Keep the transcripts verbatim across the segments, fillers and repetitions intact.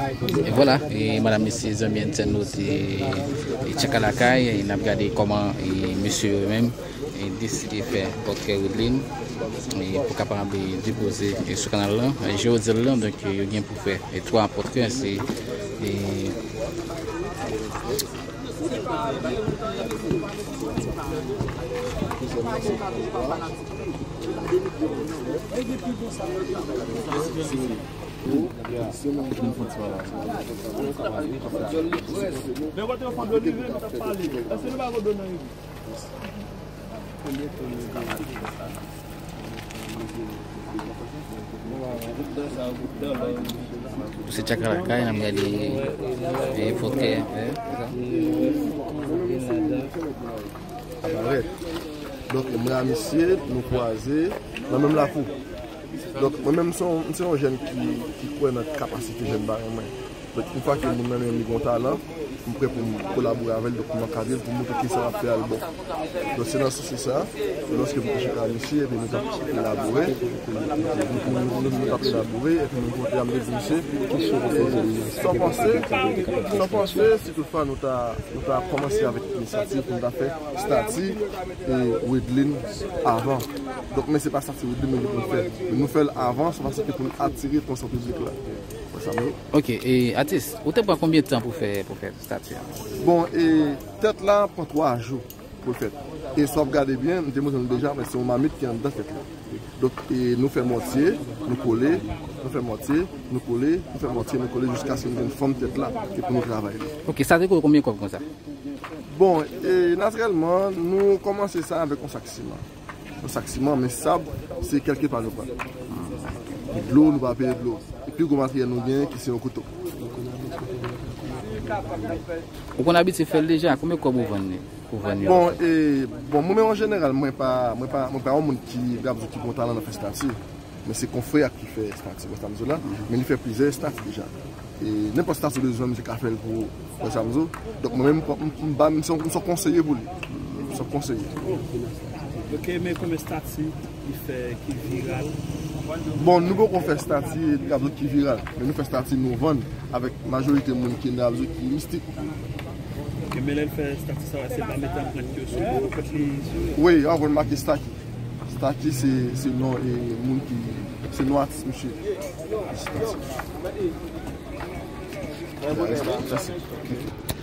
E vwala, e madanm, mesye, zanmi entènot, e, e Tchaka Lakay, e n ap gade kòman, e, mesye yo menm, e deside fè pòtrè Wideline, e pou kapab, e, depoze, e sou kanal lan. E jan yo di l lan, donk, e yo gen pou fè, e twa pòtrè, se, e, Pou se Tchaka Lakay, n ap gade, e, pòtrè, e, sa. Donk, mwen a misye, nou kwaze nan menm lakou. Donk, mwen menm, m se yon, m se yon jèn ki, ki kwè nan kapasite jèn paran mwen. Donk, yon fwa ke moun nan menm li gen yon talan, m prè pou m kolabore avè l, donk m ankadre l pou m montre kisa l ap fè a l bon. Donk, se nan sans sa, lòske m te chita a misye, epi nou t ap elabore, nou, nou, nou, nou t ap elabore, epi nou kontre a m te di misye, sa w panse, sa w panse, si toutfwa nou ta, nou ta kòmanse avèk inisyativ pou nou ta fè stati, e, Wideline avan. Donk, men se pa stati Wideline nou te pou fè. Men nou fè l avan, se paske pou n atire atansyon piblik la. Wè sa m ye. Ok, e atis, ou te pran konbyen tan pou fè, pou fè stati a? Bon, e tèt la pran twa jou pou l fèt. E si w ap gade byen, m te montre nou deja, men se yon mamit ki anndan tèt la. Donk, e nou fè mòtye, nou kole, nou fè mòtye, nou kole, nou fè mòtye, nou kole jiskaske nou jwenn fòm tèt la, e pou nou travay li. Ok, sa te koute konbyen kòb konsa? Bon, e natirèlman, nou kòmanse sa avèk yon sak siman. Yon sak siman, men sab, se kèlke pa nou pran. E dlo, nou pa peye dlo. E pi gwo materyèl nou genyen, ki se yon kouto. Ou konn abitye fè l deja? Konbyen kòb ou vann li? Ou vann li? Bon, e, bon, mwen menm an jeneral, mwen pa, mwen pa, mwen pa yon moun ki, m ka di w, ki gon talan nan fè stati. Men se konfrè a ki fè stati, wè sa m di w la. Men li fè plizyè stati deja. E nenpòt stati w bezwen, misye ka fè l pou, wè sa m di w. Donk, mwen menm, m, m, m ba, m se yon, m se yon konseye pou li. M se yon konseye. Ok, men konbyen stati li fè ki viral? Bon, nou poko fè stati, m ka di w, ki viral. Men nou fè stati nou vann avèk majorite moun ki, m ka di w, ki mistik. Ok, men lè l fè stati sa, se pa mete anprent yo sou do, kot li sou yo? Wi, yo konn make stati. Staki se, se non, e, moun ki, se non atis misye. Staki.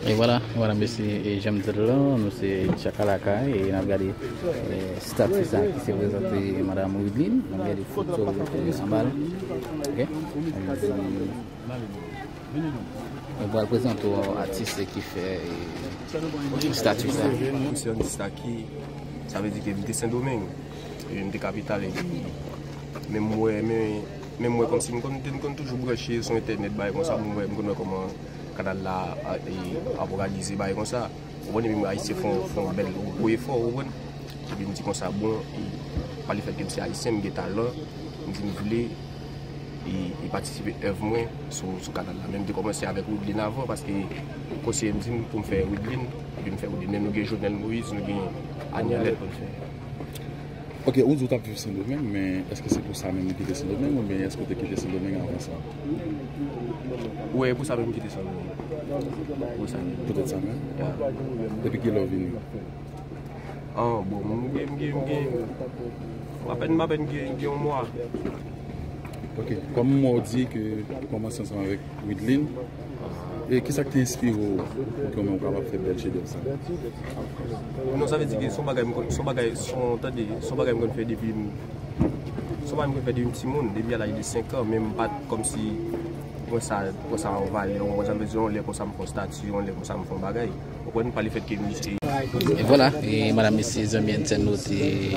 E vwala, vwala, mesye, e jan m di l lan, nou se Tchaka Lakay, e n ap gade, e, stati sa ki se prezante madanm Wideline, n ap gade foto, e, anba l. Ok? Mwen pral prezante w atis ki fè, e, estati sa. Mwen se yon estati, sa vle di ke m te Sendomeng, e m te kapital, epi menm mwen, men, menm mwen kòmsi m konn, m konn toujou branche sou entènèt, bagay konsa, mwen, mwen konn wè kòman kanal la, a, e, ap òganize, bagay konsa. Ou konprann, epi m ayisyen fè yon, fè yon bèl gwo efò, ou konprann? Epi m di konsa, bon, e, pa lefèt ke m se ayisyen, m gen talan, m di m vle, e, e patisipe èv mwen sou, sou kanal la. Men m te kòmanse avèk Wideline avan, paske konseye m di m pou m fè Wideline, epi m fè Wideline. Men nou gen Jovenel Moïse, nou gen Anie Alerte pou n fè. Ok, ou di w t ap viv Sendomeng, men èske se pou sa menm ou kite Sendomeng, oubyen èske w te kite Sendomeng avan sa? Wi, pou sa menm m kite Sendomeng. Pou sa menm. Poutèt sa menm? Ya. Depi kilè w vini? Ah, bon, m gen, m gen, m gen, m apèn, m apèn gen, gen yon mwa. Ok, kòm w di ke ou kòmanse ansanm avèk Wideline, e kisa k te enspire w pou ke w menm ou kapab fè bèl chedèv sa? Non, sa vle di ke se yon bagay m konn, se yon bagay, se yon, tande, se yon bagay m konn fè depi m, se yon bagay m konn fè depi m timoun, depi a laj de senk an, men m pa t kòmsi pran sa, pran sa an valè, ou konprann sa m vle di, yon lè konsa m fè yon stati, yon lè konsa m fè yon bagay. Ou konprann, pa lefèt ke misye. E vwala, e madanm, mesye, zanmi entènot, e,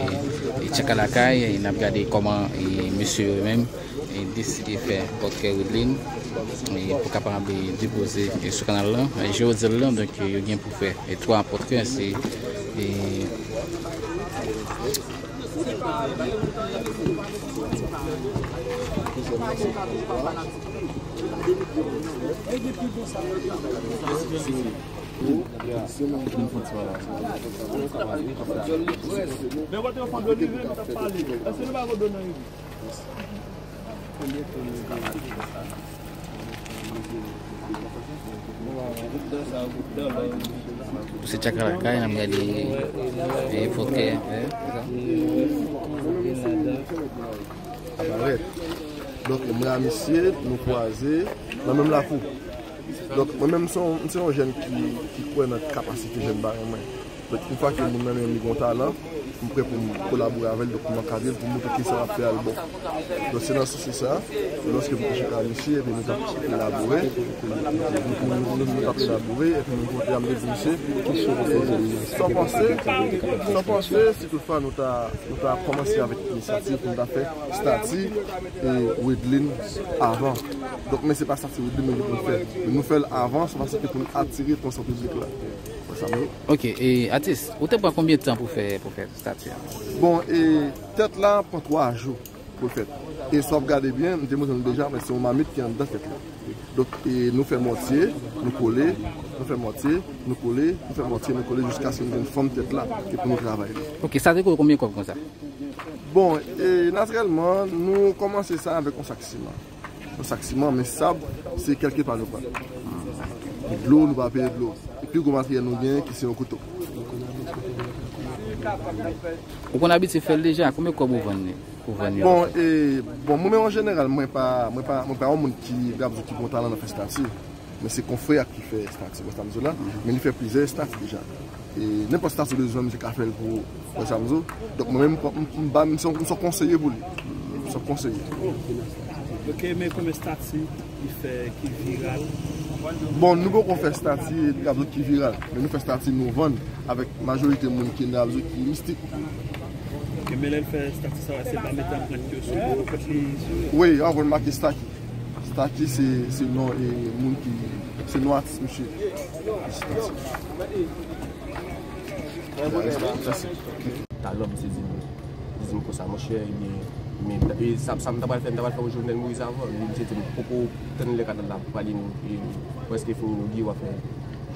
e Tchaka Lakay, e n ap gade kòman, e, mesye yo menm, e deside fè pòtrè Wideline, e pou kapab, e, depoze, e, sou kanal lan. E jan yo di l lan, donk, e, yo gen pou fè, e, twa pòtrè, se, e, Men kote yo fè dlo rive, nou t ap pale. Èske nou pa wè dlo nan rive? Konbyen tan nou gen? Se tchak lakay, n ap gade, e, fòkè, e, sa. Aparèt. Donk, mwen a misye, nou kwaze nan menm lakou. Donk, mwen menm, m se yon, m se yon jèn ki, ki kwè nan kapasite jèn parèy mwen. Donk, yon fwa ke moun nan menm li gen yon talan, m prè pou m kolabore avè l, donk pou m ankadre l, pou m montre kisa l ap fè a l bon. Donk, se nan sans sa, lòske m te chita misye, epi nou t ap elabore, nou, nou, nou, nou t ap elabore, epi nou kontre a m te di misye, sa w panse, sa w panse, si toutfwa nou ta, nou ta kòmanse avèk inisyativ pou nou ta fè stati, e, Wedlin avan. Donk, men se pa stati Wedlin nou gen pou n fè. Men nou fè l avan, se paske pou n atire atansyon piblik la. Wè sa m di? Ok, e atis, ou te pran konbyen tan pou fè, pou fè estati a? Bon, e tèt la pran twa jou pou l fèt. E si w ap gade byen, m te montre nou deja, men se yon mamit ki anndan tèt la. Donk, e nou fè mòtye, nou kole, nou fè mòtye, nou kole, nou fè mòtye, nou kole, jiskaske nou jwenn fòm tèt la, e pou nou travay li. Ok, sa te koute konbyen kòb konsa? Bon, e natirèlman, nou kòmanse sa avèk yon sak siman. Yon sak siman, men sab, se kèlke pa nou pran. Dlo, nou pa peye dlo. E pi gwo materyèl nou genyen, ki se yon kouto. Ou konn abitye fè l deja? Konbyen kòb ou vann li? Ou vann li? Bon, e, bon, mwen menm an jeneral, mwen pa, mwen pa, mwen pa yon moun ki, m ka di w ki gon talan nan fè estati. Men se konfrè a ki fè estati, wè sa m di w la. Men li fè plizyè estati deja. E nenpòt estati ou bezwen, misye ka fè l pou ou, wè sa m di w. Donk mwen menm, m, m, m ba, m se yon, m se yon konseye pou li. M se yon konseye. Ok, men konbyen estati li fè ki viral? Bon, nou poko fè estati, n ap di ki viral. Men nou fè estati nou vann avèk majorite moun ki n ap di ki mistik. Ok, men lè l fè estati sa, se pa mete anprent yo sou do, kot li sou. Wi, anprent make estati. Staki se, se non, e, moun ki, se non atis misye. Staki. Talè misye di m, li di m konsa, monchè, ebyen, men, e sa, sa m ta pral fè, m ta pral fè yon Jovenel Moïse avan. Li, misye di m, poko tann lè kanal la prale, nou, e, prèske fini, nou gen dwa fè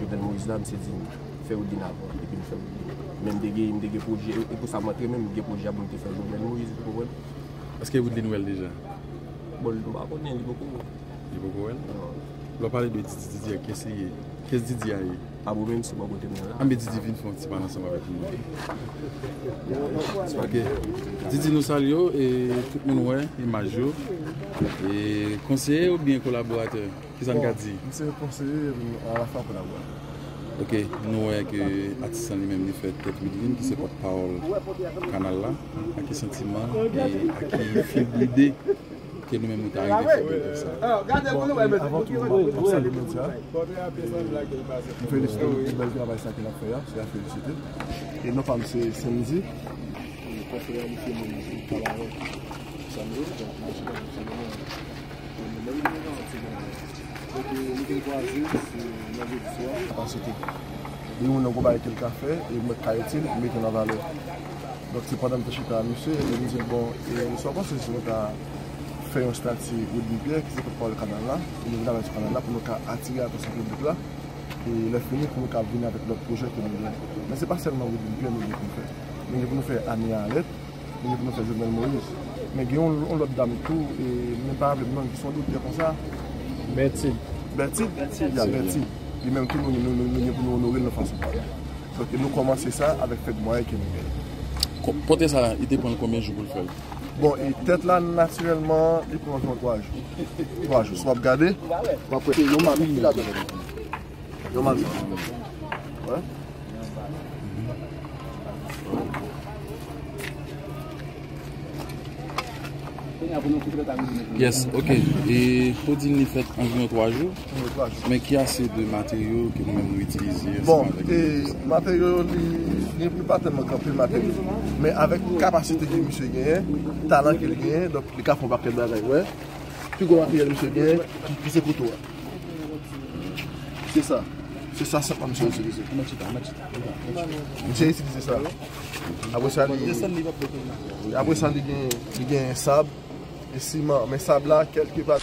Jovenel Moïse la, misye di m, fè Wedlin avan, epi m fè Wedlin. Men m te gen, m te gen pwojè, e pou sa m antre menm, m gen pwojè a pou m te fè Jovenel Moïse, ou konprann? Èske Wedlin wè l deja? Bon, m pa konnen, li poko wè. Li poko wè l? Non. Lè w pale de Didi, Didi a, kiyès li ye? Kiyès Didi a ye? Abo menm si bò kote m nan la. Anben Didi vin fè yon ti pale ansanm avèk nou. Ok. Didi, nou salye w, e tout moun wè imaj yo. E konseye oubyen kolaboratè? Kisa n ka di? Bon, m se konseye, m alafwa kolaboratè. Ok, nou wè ke atis lan li menm li fè tèt Wedlin ki se pòtpawòl kanal la. Ak ki santiman e ak ki fil dide ke nou menm nou ta rive fè pwojè sa? Bon, e avan tou, m ap salye medya. M felisite nou pou bèl travay sa ke n ap fè a, se a felisite. E non pa m se Sendy. E konseye a, misye menm, se Kabarè. Sa m di, donk, m ap chita pou se nou menm. Paske li gen yon bagay ke l ka fè, e mwen ka itil, m mete l an valè. Donk, se pandan m te chita a misye, e m di l, bon, e sa w panse si nou ta fè yon estati Wedlin Pierre, ki se pòtpawòl kanal la, e nou vin avèk sou kanal la pou nou ka atire atansyon piblik la, e lè fini pou nou ka vin avèk lòt pwojè ke nou gen. Men se pa sèlman Wedlin Pierre nou gen pou nou fè. Nou gen pou nou fè Anie Arlette, nou gen pou nou fè Jovenel Moïse. Men gen yon, yon lòt dam tou, e, men pa avè m non, ki se yon doktè konsa. Bertide. Bertide? Bertide. Ya, Bertide. Li menm tou, nou, nou, nou, nou gen pou nou onore l nan fason pa nou. Donk, nou kòmanse sa avèk fèt mwayen ke nou genyen. Ko-, pòtre sa, li te pran l konbyen jou pou l fè l? Bon, e tèt la, natirèlman, li pran anviwon twa jou. Twa jou. Si w ap gade, w ap wè se yon mamit ki ladan l. Yon mamit. Wè. Yes, ok. E ou di li fèt anviwon twa jou. Anviwon twa jou. Men ki ase de materyo ke nou menm nou itilize ansanm avèk li? Bon, e materyo, li, li, li pa tèlman gen anpil materyo. Men avèk kapasite ke misye genyen, talan ke l genyen, donk li ka fè yon pakèt bagay, wè. Pi gwo materyèl misye genyen, ki, ki se kouto a. Se sa. Se sa senpman misye itilize. Misye itilize sa. Apre sa, li, apre sa, li gen, li gen sab e siman. Men sab la, kèlke pa.